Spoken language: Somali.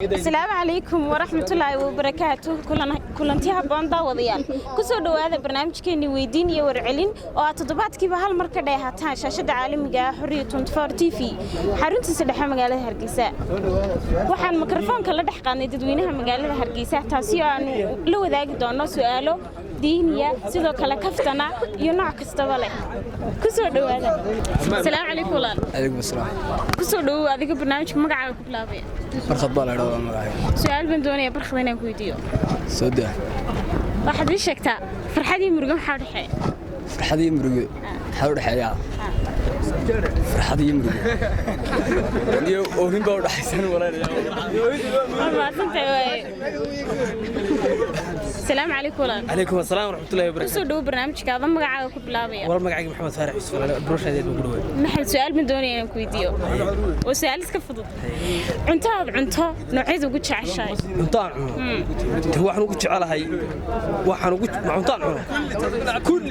Asalaamu calaykum waraxmatullaahi wabarakaatu. Kulanti habboon, daawadayaal. Ku soo dhowaada barnaamijkeenii weydiin iyo warcelin oo aad toddobaadkiiba hal mar ka dheehataan shaashadda caalamiga ah Xoriya 24 TV, xaruntiisa dhexe magaalada Hargeysa. Waxaan mikrofoonka la dhex qaadnay dadweynaha magaalada Hargeysa, taasi oo aanu la wadaagi doono su'aalo diiniya, sidoo kale kaftana iyo nooc kastaba leh. Ku soo dhowaada. Asalaamu calaykum, walaal. Calaykum asalaam. Ku soo dhowow adiga barnaamijka. Magacaaga ku bilaabaya? Barkhad baa la idhahdaa magacayga. Su-aal baan doonaya, Barkhad, inaan ku weydiiyo. Soo daa. Waxaad ii sheegtaa, farxadii murugo maxaa u dhexeeya? Farxad iyo murugo maxaa u dhexeeyaa? Farxad iyo murugo iyo oohin baa u dhexaysan walaalayaal. Waa mahadsantahay waaye. Asalaamu calaykum, walaal. Calaykum asalaam waraxmatullahi wabarakatu. Kusoo dhowo barnaamijka ada magacaaga ku bilaabaya. Walaal, magacayga Maxamed Faarax Yusuf, walaal broshaadeed baan ku dhawaay. Maxamed, su-aal baan doonaya inaan ku weydiiyo oo su-aal iska fudud. Cunto aad cunto noocyada ugu jeceshahay? Cunto aan cuno? De waxaan ugu jecelahay, waxaan ugu ma cunto aan cuno kulli.